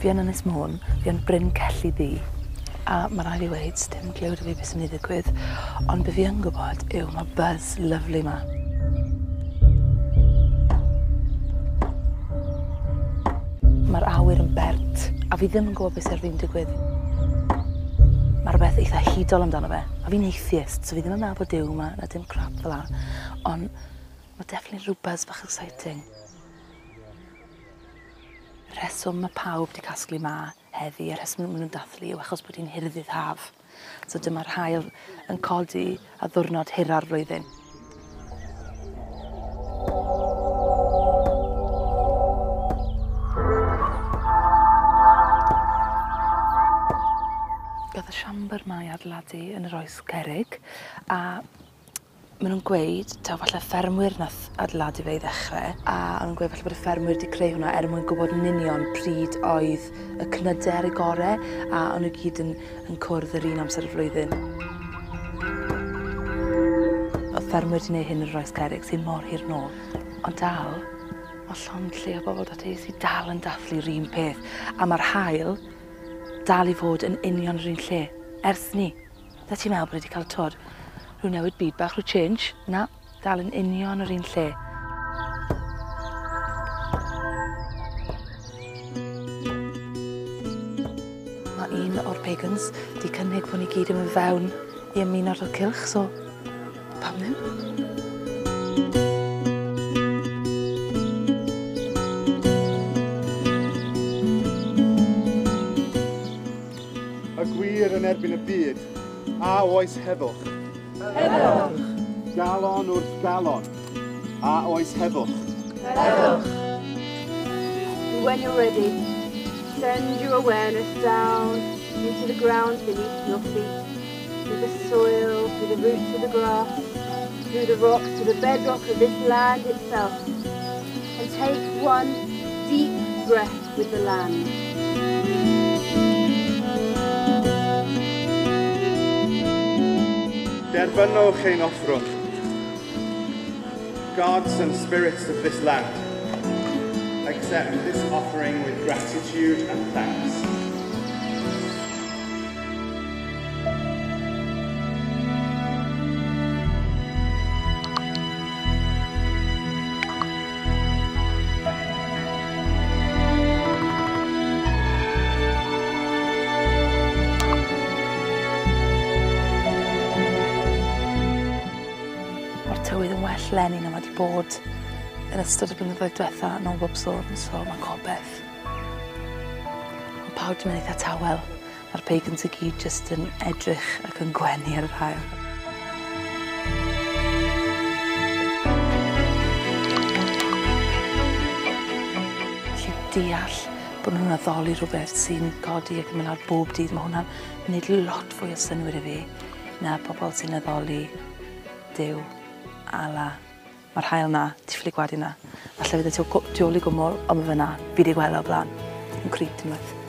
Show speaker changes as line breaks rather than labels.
Fi yn Ynys Môn, fi yn Bryn Celli Ddu, a mae rhaid fi weud, dim cliw 'da fi beth sy'n mynd i ddigwydd, ond be fi yn gwybod yw mae buzz lyfli 'ma. Mae'r awyr yn bert, a fi ddim yn gwybod beth sy'n ar fin digwydd. Mae rhywbeth eitha hudol amdano fe, a fi'n atheist, so fi ddim yn meddwl bod Duw yma, na dim crap fel 'a, ond mae definitely rhyw buzz bach exciting. Rheswm mae pawb 'di casglu 'ma heddi, a rheswm maen nhw'n dathlu yw achos bod hi'n hirddydd haf. So dyma'r haul yn codi a ddwrnod hira'r flwyddyn. Gath y siambr 'ma ei adeiladu yn yr oes cerrig, a Maen nhw'n gweud, taw falle ffermwyr nath adeiladu fe i ddechrau, a o'n nhw'n gweud falle bod y ffermwyr wedi creu hwnna er mwyn gwybod yn union pryd oedd y cnydau ar eu gore, a o'n nhw gyd yn, yn cwrdd yr un amser y flwyddyn. Oedd ffermwyr wedi gwneud hyn yn yr oes cerrig, sy'n mor hir nôl. Ond dal, mae llond lle o bobl 'da ti sydd dal yn dathlu'r un peth, a mae'r haul dal i fod yn union yr un lle, ers 'ny. Na ti'n meddwl bod wedi cael twr, rhyw newid byd bach, rhyw change. Na, dal yn union yr un lle. Mae un o'r pagans di cynnig bod ni gyd yn mynd fewn i ymuno ar y cylch, so pam ddim?
Y gwir yn erbyn y byd, a oes heddwch?
Heddwch!
Galon wrth galon, a oes heddwch?
Heddwch!
When you're ready, send your awareness down into the ground beneath your feet, through the soil, through the roots of the grass, through the rocks, to the bedrock of this land itself. And take one deep breath with the land.
Derbynnwch ein offrwm. Gods and spirits of this land, accept this offering with gratitude and thanks.
Mae'r tywydd yn well leni na mae wedi bod yn ystod y blynyddoedd diwetha yn ôl bob sôn, so mae gobeith. Mae pawb wedi mynd eitha tawel. Mae'r pagans i gyd jyst yn edrych ac yn gwenu ar yr haul. Felly deall bod nhw'n addoli rhywbeth sy'n codi ac yn mynd lawr bob dydd, mae hwnna'n gwneud lot fwy o synnwyr i fi na pobl sy'n addoli Duw, Allah. Mae'r haul 'na, ti ffili gwadu 'na. Falle fydd e tu ôl i gwmwl, ond mae fe 'na. Fi 'di gweld e o'r blaen. Yn creeped unwaith.